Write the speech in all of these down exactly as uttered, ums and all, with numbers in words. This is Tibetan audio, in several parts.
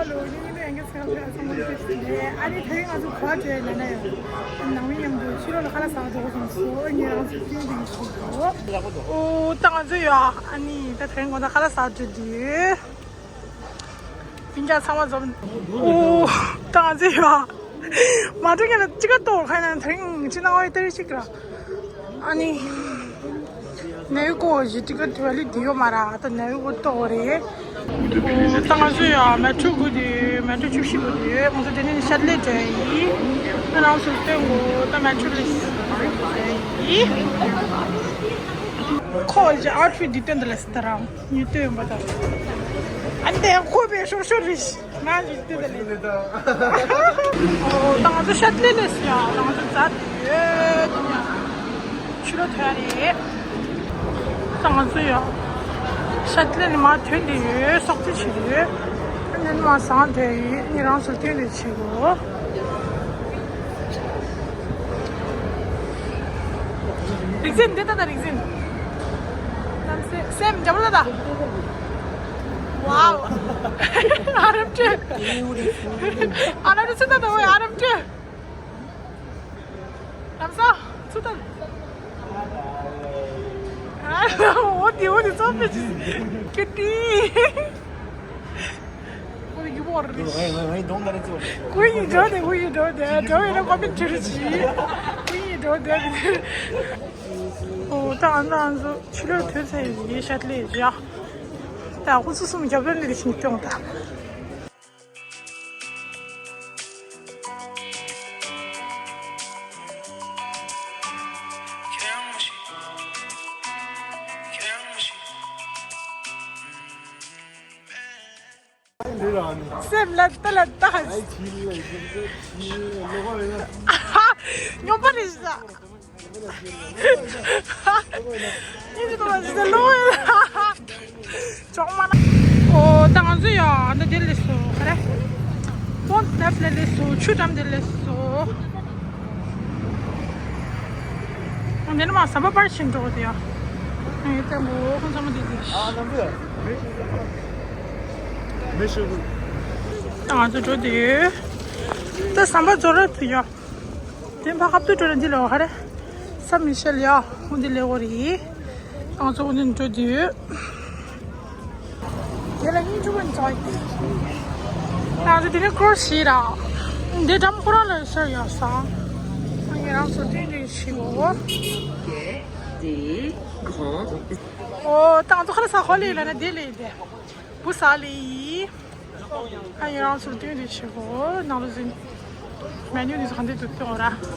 ལོ་ཉིས་སྟོང་ཡང་བསྐྱར་ཚང་མ་ལ་ཚང་མ་ཐུགས་རྗེ་ཆེ། ཨ་ནི་དེ་རིང་ང་ཚོ་ག་པར་འགྲོ་ཡ་ལབ་ན་ཡང་ནང་མི་མཉམ་དུ་ཕྱི་ལོགས་ལ་ཁ་ལག་ཟ་འགྲོ་དགོས་བསམ་སོང་། ཨ་ནི་རང་ཚོ་ཐེངས་འདི་ཞིག་འགྲོ། ཨོ་ད་ང་ཚོ་ཡ་ཨ་ནི་ད་དེ་རིང་ང་ཚོ་ཁ་ལག་ཟ་འགྲོ་དུས་སྤུན་ཀྱག་ཚང་མ་འཛོམས། ཨོ་ད་ང་ཚོ་ཡ་མ་འགྲོ་མཁན་ལ་ཅི་ག་གཏོར་ཁ་ན་དེ་རིང་ཅི་ན་འོ་ཡ་ཏེ་རི་ཞིག་ར། ཨ་ནི། ནེའུ་ཀོ་ཞི་ཏི་ཀ་ཏི་ཝ་ལི་དེ་ཡོད་མ་ར། ད་ནེའུ་ཀོ་ཏོ་རེད། ད་ང་ཚོ་ཡ་མེ་ཊོ་སྒུག་དེ་མེ་ཊོ་བཅུ་བཞི་སྒུག་དེ་ང་ཚོ་དེ་ནས་ཤར་ལེ་འགྲོ་ཡི། ད་རང་ཚོ་སྟོན་གོ། ད་མེ་ཊོ་ལེ་འགྲོ་ཡི། ཁོ་ཞི་ཨའུ་ཊི་ཕིཊ་དེ་སྟོན་ད་ལེ་སི་ད་རང་ཉིས་སྟོན་ཡོད་པ་ད། ཨ་ནི་ཁོ་པའི་ཤོར་ཤོར་རེད། ང་ཞིག་དེ་ལས། ཨོ་ད་ང་ཚོ་ཤར་ལེ་ལས་སོ་ཡ། ད་ང་ཚོ་མཛའ་དེ་ཡོད་ཡ། ཕྱི་ལོགས་ཐོན་རེད། ད་ང་ཚོ་ཡ་ཤར་ལེ་ནས་མར་ཐོན་དེ་ཡོད། སོག་ཙི་བྱེད་དེ་ཡོད། ཨ་ནི་མར་ཟངས་དེ་ཡོད། ནི་རང་ཚོ་ཐོན་དེ་བྱེད་དགོས། རིག་འཛིན་འདི་ལྟ་ད་རིག་འཛིན། སེམས་རྒྱབ་ལ་ད། ཝའོ། ཨ་རབ་ཅེ། ཨ་རབ་ཅེ་ད་ད་ཝེ་ཨ་རབ་ཅེ། ལམ་སང་ཚུར་ལྟ། ཨ་འོ་དེ་འོ་དེ་ཙོག་པེ་ཅི་ཀི་ཏི། ཁོ་ཡི་བོར་རེད། ཁོ་ཡི་འགྲོ་དེ་ཁོ་ཡི་འགྲོ་དེ་འགྲོ་ཡིན་ན་ཀོ་མེན་ཊི་བྲིས་རེད་ཅི། ཁོ་ཡི་འགྲོ་དེ། ཨོ་ད་ཨ་ན་ཨ་ཚོ་ཕྱི་ལོགས་ཐོན་ཚར་ཡོད་ཤར་ལེ་ཡ། ད་ཁོ་ཚོ་གསུམ་རྒྱབ་ལ་ནི་རེ་ཞིག་སྟོན་ད། སེམས་ལ་ལྟ་ལ་ལྟ། སྨྱོན་པ་རེད་ཟ། ཨེ་ཅི་ཏོ་ལ་ཟེར་ལོ། ཅོག་མ་ན། ཨོ་ད་ང་ཚོ་ཡ་འདི་དེ་ལས་སོ་ག་རེ། པོན་ནེབ་ལས་ལས་སོ་ཆུ་འགྲམ་དེ་ལས་སོ། འདི་ནི་མ་ཟམ་པ་པར་ཕྱིན་འགྲོ་དེ་ཡ། ཨེ་ལྟད་མོ་ཁོང་ཚང་མ་དེ་དེ། ཨ་ནམ་བུ་ཡ། མེ་ཤུ་གུ། ད་ང་ཚོ་འགྲོ་དེ་ཡོད། ད་ཟམ་པ་རྫོགས་ར་དེ་ཡ། དེ་ཕ་ཁབ་ཏུ་འགྲོ་ན་འདི་ལོ་ཧ་རེ། ས་མི་ཤེལ་ཡ། ཧུ་འདི་ལེ་འོ་རི། ང་ཚོ་ཧུ་འདི་འགྲོ་དུས། དེ་ལ་སྙིང་རྗེ་པོ་འཚོ་ཡི། ང་ཚོ་དེ་ནས་སྐོར་ཞིག་ར། འདི་འགྲམ་ཁོ་རང་ལ་ཤར་ཡོད་ས། ང་ངེད་རང་ཚོ་དེ་འདྲ་ཞིག་འོ། ཨོ་ད་ང་ཚོ་ཁ་ལ་ས་ཧོ་ལེ་ལ་ན་དེ་ལེ་དེ། བུ་ས་ལེ་ཡི། ཨ་ཡི་རང་ཚོར་སྟོན་རེ་བྱེད་གོ། ནང་ལོ་ཟིན། མེ་ནུ་ནི་གང་དེ་འདུག་སྟོན་ར།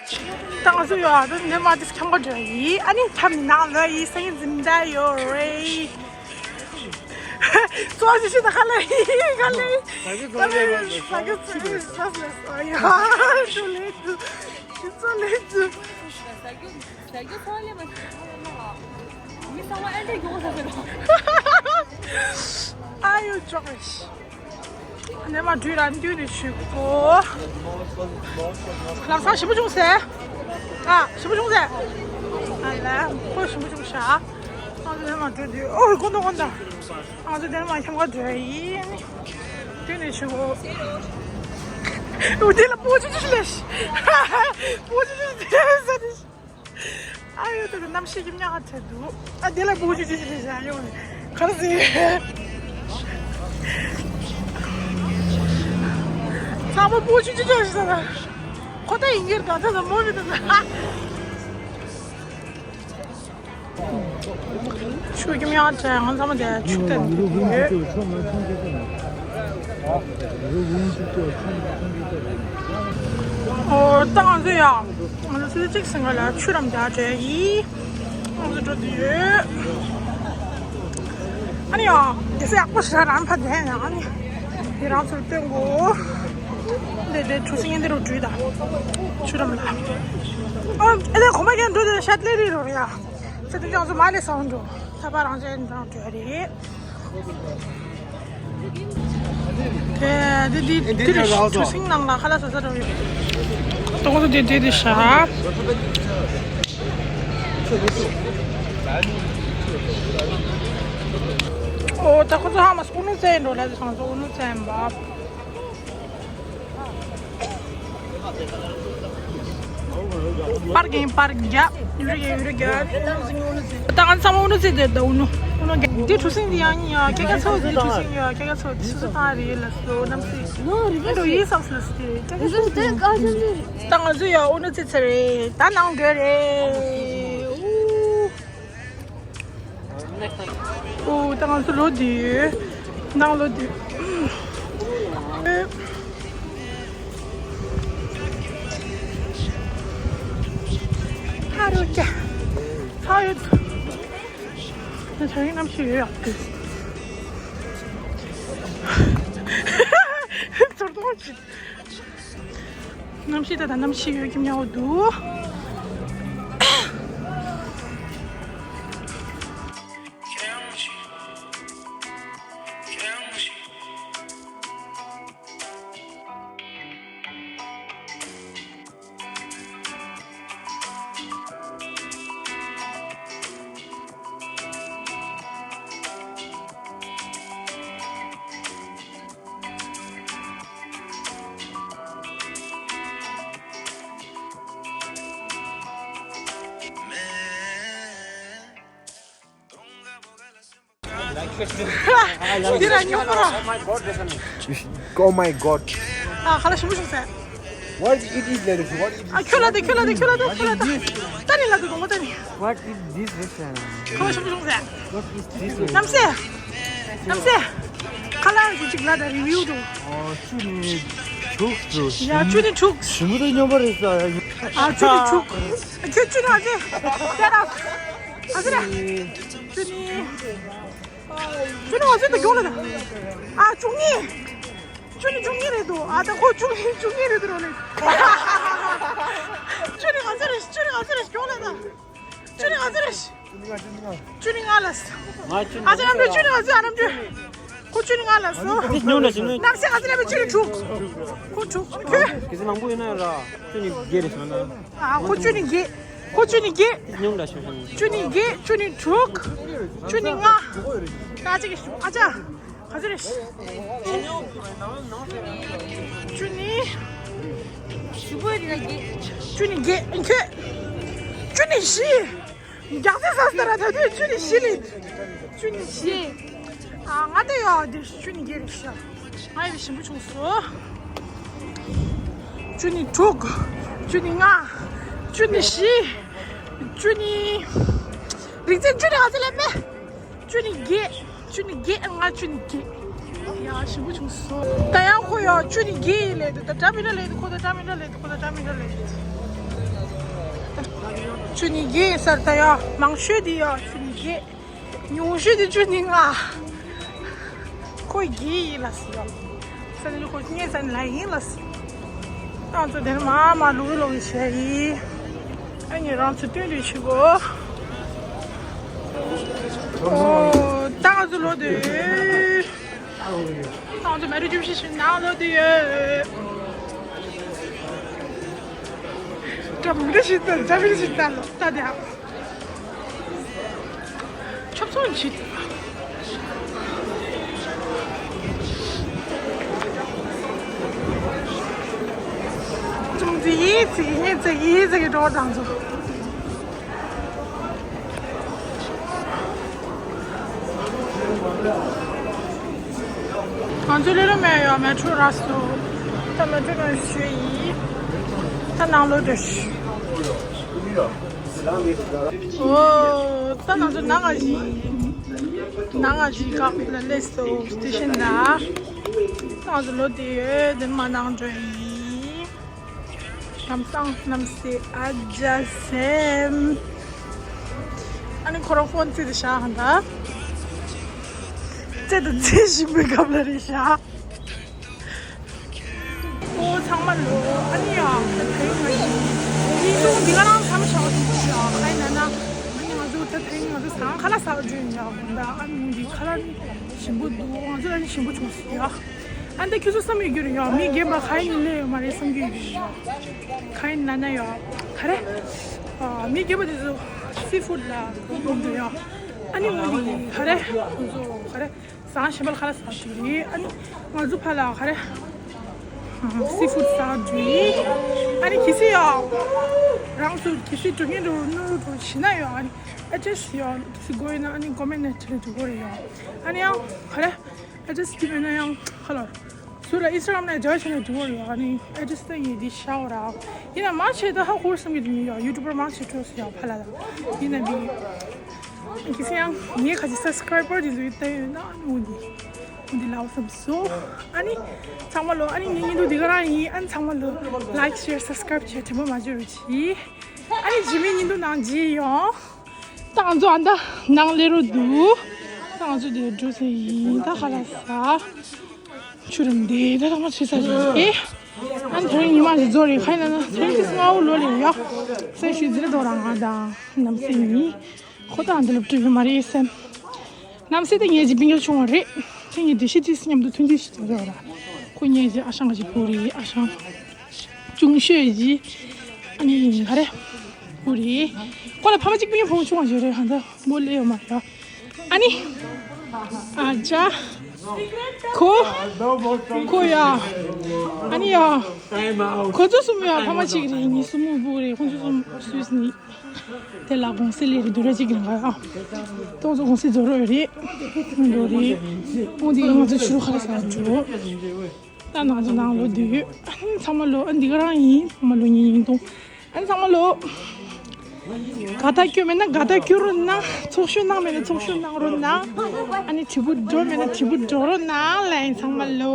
ད་ང་ཚོ་ཡོད་ཨ་ད་ནས་མ་དེ་ཁྱམས་ཀ་འགྲོ་ཡི། ཨ་ནི་ཁྱམས་ནང་ལ་ཡི་སང་ཉིན་འཛིན་གྲྭ་ཡོད་རེད། གཙོ་བོ་ཞིག་ཤི་ད་ཁ་ལ་ཡི་ཁ་ལ་ཡི། ད་ལ་ཡི་ས་གི་ཚི་རི་ས་ལ་ས་ཡ་ཏུ་ལེ་ཏུ་ཤི་ཚོ་ལེ་ཏུ། ས་གི་ས་གི་ཚོ་ལེ་མ་ཤི་ཚོ་ལེ་མ་མི་ས་བ་ཨན་ཏེ་གི་འོ་ས་ས་ར། ཨ་ཡོ་ཅོག་རེ་ཤི། ནས་མ་དུས་རང་དུས་ནས་ཞུ་གོ། ལམ་སང་ཞིམ་པོ་བྱུང་ཟེར། ཨ་ཞིམ་པོ་བྱུང་ཟེར། ཨ་ལ་ཁོ་ཞིམ་པོ་བྱུང་ཤག་ཨ་ཚོ་ནས་མ་དུས་དུས་ཨོ་ཀོན་ཏོ་ཀོན་ཏོ། ཨ་ཚོ་ནས་མ་ཁྱམས་ཀ་དུས་ཡིན། དུས་ནས་ཞུ་གོ། འོ་དེ་ལ་པོ་ཆུ་ཆུ་ལས། པོ་ཆུ་ཆུ་ཟེར་ཟེར། ཨ་ཡོ་ད་གནམ་གཤིས་ཀྱི་མྱག་ཐེབས་འདུག་ཨ་དེ་ལ་བུ་ཆུ་ཆུ་ཆུ་ཆུ་བཞག་ཡོང་ནས་ག་རེ་ཟེར། ཚང་མ་བུ་ཆུ་ཆུ་ཆུ་ཆུ་ཟེར། ཁོ་ད་ཡིན་གྱི་རེད་ད་ད་མོ་མི་ད་ད། ཆུ་ཀྱི་མྱག་ཐེབས་ང་ཚང་མ་དེ་ཆུ་ཐེབས་འདུག་ཨོ་ད་ང་ཚོ་ཡ། ང་ཚོ་ཚོད་གཅིག་ཟིན་ག་ལ་ཆུ་རམ་རྒྱག་བྲལ་ཡིན། ང་ཚོ་འགྲོ་དུས་ཡོད། ཨ་ནི་ཡ། དེ་ཚོ་ཡག་པོ་ཞེ་དྲག་རང་ཕ་དེ་ཡང་ཨ་ནི། དེ་རང་ཚོར་སྟོན་གོ། དེ་དེ་གྲུ་གཟིངས་འདི་རུ་འགྲུལ་ད། ཆུ་རམ་ལ། ཨ་ཨེ་དེ་གོ་མ་ཀྱང་འགྲོ་དེ་ཤ་ཏལ་རི་རུ་རེད་ཡ། ཚེ་དེ་ཅང་ཚོ་མ་ལས་སང་འགྲོ། ད་པ་རང་ཅན་འགྲོ་རེད། དེ་དེ་དེ་དེ་རེད། གྲུ་གཟིངས་ནང་ལ་ཁ་ལག་ཟ་ཟ་འགྲོ་ཡོད། ཏོག་ཏོ་དེ་དེ་དེ་ཤ། ཨོ་ད་ཁོ་ཚོ་ཧ་མ་སོ་ཨུ་ནུ་ཙེ་འགྲོ་ལ་དེ་སང་ཚོ་ཨུ་ནུ་ཙེ་འབབ། པར་རྒྱག་པར་རྒྱག་ཡུ་རུ་རྒྱག་ཡུ་རུ་རྒྱག་ད་ང་ཚང་མ་ཨུ་ནུ་ཙི་དེ་ད་ཨུ་ནུ་ཨུ་ནུ་རྒྱག་འདི་གྲུ་གཟིངས་འདི་ཡང་ཉིན་ཡང་ཁྱེད་ཀ་ཚོ་འདི་གྲུ་གཟིངས་ཡང་ཁྱེད་ཀ་ཚོ་འདི་སུ་སུ་བཏང་རེད་ལ་སོ་ནམ་སི་ནོ་རི་འགྲོ་ཡིན་བསམ་སི་ལ་སི་ད་ང་ཚོ་ཡང་ཨུ་ནུ་ཙི་ཚེ་རེད་ད་ནང་དགོས་རེད། ཨོ་ད་ང་ཚོ་ལོ་དེ་ནང་ལོ་དེ། ཧ་རུ་ཀྱ། ཧ་ཡོད། ད་ཆ་ཡིན་ནམ་ཞིག་ཡོད་ཡག་གི། ཚོར་དོང་ཅི། གནམ་གཤིས་ད་ད་གནམ་གཤིས་ཡོད་ཀྱི་མྱའོ་འདུག་འདི་ར་ཉོ་པ་ར། Oh my god. ཨ་ཁ་ལག་ཞིམ་པོ་བྱུང་ཟེར། What it is, ladies? What it is? ཨ་ཁྱོད་ལ་དེ་ཁྱོད་ལ་དེ་ཁྱོད་ལ་དེ་ཁྱོད་ལ་དེ། ད་ནི་ལ་དེ་གོང་མ་ད་ནི། What is this restaurant? ཁ་ལག་ཞིམ་པོ་བྱུང་ཟེར། What is this restaurant? ནམ་སེ། ནམ་སེ། ཁ་ལག་ཞིག་ཅིག་ལ་དེ་རི་ཝིའུ་དུ། ཨོ་ཆུ་ནི་དྲུག་དྲུག་ཡ་ཆུ་ནི་དྲུག་ཞིམ་པོ་དེ་སྙོམས་པ་རེད་ས། ཨ་ཆུ་ནི་དྲུག་ཁྱོད་ཆུ་ནི་ཨ་ཅེ། ད་ར། ཨ་ཟེར་ར། ཆུ་ནི། ཆུ་ནི་ང་ཚོའི་དུ་གྱོང་ལ་དང་། ཨ་བཅུ་གཉིས། ཆུ་ནི་བཅུ་གཉིས་རེད་འདུག་ཨ་ད་ཁོ་བཅུ་གཉིས་བཅུ་གཉིས་རེད་འདུག་རོ་ལེ། ཆུ་ནི་ང་ཚོ་རེད་ཆུ་ནི་ང་ཚོ་རེད་གྱོང་ལ་དང་། བཅུ་ནི་ང་ཚོ་རེད། བཅུ་ནི་ང་ལ་སོ། ང་བཅུ་ནི་ཨ་ཅེ་རྣམ་དྲུག་བཅུ་ནི་ང་ཚོ་ཨ་རྣམ་དྲུག་ཁོ་བཅུ་ནི་ང་ལ་སོ། འདི་ཉུང་ལ་ཞིག་ནི། ནམ་སེ་ང་ཚོ་རྣམ་པ་བཅུ་ནི་དྲུག་ཁོ་དྲུག་ཁྱོད། གལ་སྲིད་མང་པོ་ཡོད་ན་ར་བཅུ་ནི་བརྒྱད་རེད་ཞུ་ན། ཨ་ཁོ་བཅུ་ནི་བརྒྱད། ཁོ་བཅུ་ནི་བརྒྱད། ཉུང་ལ་ཞུ་ཞུ་ནི། བཅུ་ནི་བརྒྱད་བཅུ་ནི་དྲུག་བཅུ་ནི་ལྔ། ད་ཅིག་ཞུ་ཨ་ཅག་ག་ཚོད་རེད། བཅུ་ནི། བཅུ་ནི་བརྒྱད་ཁྱོད། བཅུ་ནི་བཞི། རྒྱག་རྩེ་ས་སྟ་ར་ད་དུས་བཅུ་ནི་བཞི་ལེན། བཅུ་ནི་བཞི། ཨ་ང་དེ་ཡོད་དེ་བཅུ་ནི་བརྒྱད་རེད་ཤག་ང་ཡི་ཞིམ་པོ་བྱུང་སོ། བཅུ་ནི་དྲུག་བཅུ་ནི་ལྔ། བཅུ་ནི་བཞི། བཅུ་ནི། རིག་རྩལ་བཅུ་ནི་ང་ཚོ་ལེན་མེད། བཅུ་ནི་བརྒྱད། བཅུ་ནི་བརྒྱད་ང་བཅུ་ནི་བརྒྱད། ཡ་ཞིམ་པོ་བྱུང་སོང་། ད་ཡང་ཁོ་ཡ་བཅུ་ནི་བརྒྱད་ཡིན་ལེ་འདུག་ད་འདྲ་མི་འདྲ་ལེ་འདུག་ཁོ་ད་འདྲ་མི་འདྲ་ལེ་འདུག་ཁོ་ད་འདྲ་མི་འདྲ་ལེ་འདུག་བཅུ་གཉིས་བརྒྱད་ཡིན་ས་རེད་ད་ཡ། མང་ཤོས་དེ་ཡ་བཅུ་གཉིས་བརྒྱད། ཉུང་ཤོས་དེ་བཅུ་གཉིས་ལྔ། ཁོ་བརྒྱད་ཡིན་ལ་ཟེར་ཡ། ས་ནི་ཁོ་བརྙན་ས་ནི་ལ་ཡིན་ལ་ཟེར། ང་ཚོ་དེར་མ་མ་ལུག་ལུག་གི་བྱས་ཡིན། ཨ་ནི་རང་ཚོ་སྟོན་དུས་ཆུ་གོ། ཨོ་ད་ང་ཚོ་ལོག་དུས། ང་ཚོ་མེ་རི་ཇུམ་ཤི་ཤི་ནང་ལོག་དུས་ཡོད། འགྲམ་རི་ཞིག་དང་འགྲམ་རི་ཞིག་དང་ལོག་ལྟ་དེ་ཧ། ཆོབ་ཚོང་བྱེད། ཅུང་ཙི་ཡིས་ཙི་ཡིས་ཙི་ཡིས་ཙི་གི་འགྲོ་དང་ཚོ། ང་ཚོ་ལི་རུ་མེ་ཡོ་མེ་ཊོ་ར་སོ། ད་མེ་ཊོ་ནང་ཞུ་ཡིས། ད་ནང་ལོ་འདྲ་ཞུ། ཨོ། ད་ང་ཚོ་ནང་ང་ཞིག་ནང་ང་ཞིག་ག་ལ་ལས་སོ་སི་ཊེ་ཤན་ན། ང་ཚོ་ལོ་དེ་ཡོད་དེ་མ་ནང་འགྲོ་ཡིན། ལམ་སང་གནམ་སེ་ཨ་ཇ་སེམ། ཨ་ནི་ཁོ་རང་ཕོན་ཙི་དེ་ཤ་ཧན་ད། ཙེ་དུ་ཙེ་ཞིག་པའི་སྐབས་ལ་རེད་ཤ། ཨོ་ཚང་མ་ལོ། ཨ་ནི་ཡ། ད་ཡོང་ང་ཡིན། ཡིན་ཏུང་འདི་ག་རང་ཚང་མ་ཤ་བ་ཞིག་ཡ། ཁ་ཡིན་ན་ན། ཨ་ནི་ང་ཚོ་ད་ད་ཡིན་ང་ཚོ་ཟང་ཁ་ལ་ཟ་བ་བརྗོད་ཡིན་ཡ། ད་ཨ་ནི་འདི་ཁ་ལ་ཞིམ་པོ་འདུག་ང་ཚོ་ཨ་ནི་ཞིམ་པོ་བྱུང་སོང་ཡ། ཨ་ནི་ད་ཁྱོད་ཚོ་བསམ་ཡོད་རྒྱུ་རེད་ཡ། མི་རྒན་པ་ཁ་ཡིན་ནི་ལས་ཡོད་མ་རེད་བསམ་གྱི་ཡོད་ཡ། ཁ་ཡིན་ན་ན་ཡ། ག་རེ། ཨ་མི་རྒན་པ་དེ་ཚོ་སི་ཕུཌ་ལ་འགྲོ་ཡ། ཨ་ནི་འོ་འདི་ག་རེ། ང་ཚོ་ག་རེ། ཟངས་གཞན་པ་ལ་ཁ་ལག་ཟ་རྒྱུ་རེད། ཨ་ནི་ང་ཚོ་ཕ་ལ་ག་རེ། སི་ཕུཌ་ཟ་རྒྱུ་རེད། ཨ་ནི་གལ་སྲིད་ཡ། རང་ཚོ་གལ་སྲིད་འགྲོ་མཁན་འགྲོ་ནོར་འགྲོ་བྱེད་ན་ཡ། ཨ་ནི་ཨེ་ཌི་རེ་སི་ཡ། གལ་སྲིད་དགོས་ཡོད་ན་ཨ་ནི་ཀོ་མེན་ཊི་ནང་བྲིས་ན་འགྲིག་གི་རེད་ཡ། ཨ་ནི་ཡང་ག་རེ། ཨེ་ཌི་རེ་སི་སྐྱིད་པོ་ན་ཡང་ཁ་ལོ། ཚུར་ལ་ཨིན་སི་ཊ་གྷ་རམ་ནས་འབྲེལ་བ་བྱས་ན་འགྲིག་གི་རེད་ཡ། ཨ་ནི་ཨེ་ཌི་རེ་སི་ད་ངས་འདི་ཤར་ར། ཡིན་ན་མ་བྱས་ད་ཧ་གོ་བསམ་གྱི་འདུག་ཡ། ཡུ་ཊུབ་པར་མ་བྱས་འགྲོ་སོང་ཡ་ཕ་ལ་ལ། ཡིན་ན་འདི། གལ་སྲིད་ཡང་ངའི་ཁ་ཅིག་སབ་སི་ཀ་རའི་བར་དེ་ཚོ་ཡོད་ད་ཡོད་ན་ཨ་ནི་འོ་འདི། འོ་འདི་ལའོ་བསམ་སོང་། ཨ་ནི་ཚང་མ་ལོ། ཨ་ནི་ངའི་བརྙན་ཐུང་འདི་ག་རང་ཡིན། ཨ་ནི་ཚང་མ་ལོ་ལའིཀ་ཤེར་སབ་སི་ཀ་རའིབ་བྱས་དྲན་པ་མ་བརྗེད་རོགས་གྱིས། ཨ་ནི་རྗེས་མའི་བརྙན་ཐུང་ནང་མཇལ་ཡོང་། ད་ང་ཚོ་ཨ་ད་ནང་སླེབས་རོགས་འདུག་ད་ང་ཚོ་འདིར་འགྲོ་ས་ཡིན། ད་ཁ་ལག་ཟ། ཆུ་རུམ་འདི་ད་ཐོག་མ་ཆུ་ས་རེད་ཨེ། ཨ་ནི་དེ་རིང་ཉི་མ་ཞིག་རྫོགས་རེད། ཁ་ཡིན་ན་ན་དེ་རིང་ཏི་སི་སྔ་བོ་ལོ་ལེ་ཡ། སེམས་ཤུལ་འཛིན་དོ་རང་ང་དང་ནམ་སེ་ཡིན། ཁོ་ད་འདི་ལ་སྤྲུལ་ཡོད་མ་རེད་སེམས། ནམ་སེ་དེ་ངའི་གཅིག་སྤུན་ཀྱག་ཆུང་བ་རེད། ཁྱེད་ངའི་དེ་ཤི་ཏི་སི་མཉམ་དུ་ཐུན་ཏི་ཤི་ཏི་རེད་བ་ར། ཁོ་ངའི་གཅིག་ཨ་ཞང་གཅིག་བུ་རེད། ཨ་ཞང་། ཅུང་ཤོས་ཀྱི། ཨ་ནི་ག་རེ། བུ་རེད། ཁོ་ལ་ཕ་མ་གཅིག་སྤུན་ཀྱག་བུ་མོ་ཆུང་བ་ཞིག་རེད། ཧ་ད་མོ་ལེ་ཡོད་མ་རེད་བ། ཨ་ནི། ཨ་ཅག་ཁོ། ཁོ་ཡ། ཨ་ནི་ཡ། ཁོ་ཚོ་གསུམ་ཡ་ཕ་མ་གཅིག་རེད། ངའི་སྲུ་མོ་བུ་རེད། ཁོ་ཚོ་གསུམ་སུད་སི་ནས། དེ་ལ་གུང་སེང་སླེབས་རེད། དུས་ར་གཅིག་རིང་ག་ཡ། ཏོག་ཙམ་གུང་སེང་རྫོགས་རོགས་རེད། རྫོགས་རེད། ཨོ་དེ་ང་ཚོ་ཕྱི་རུ་ཁ་ལག་ཟ་འགྲོ། ད་ང་ཚོ་ནང་ལོགས་བསྡད་ཡོད། ཨ་ནི་ཚང་མ་ལོ། ཨ་འདི་ག་རང་ཡིན། ཚང་མ་ལོ་ཉིན་ཉིན་གཏོང་། ཨ་ནི་ཚང་མ་ལོ། དགའ་རྟགས་སྐྱོན་མེད་ན་དགའ་རྟགས་སྐྱོན་རོགས་གནང་། ཚོགས་ཞུགས་གནང་མེད་ན་ཚོགས་ཞུགས་གནང་རོགས་གནང་། ཨ་ནི་དྲིལ་བུ་འགྲོ་མེད་ན་དྲིལ་བུ་འགྲོ་རོགས་གནང་ལ་ཡིན་ཚང་མ་ལོ།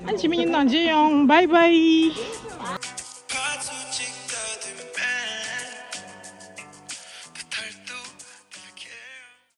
ཨ་ནི་ཕྱི་མི་ཉིན་ནང་མཇལ་ཡོང་། བའི་བའི།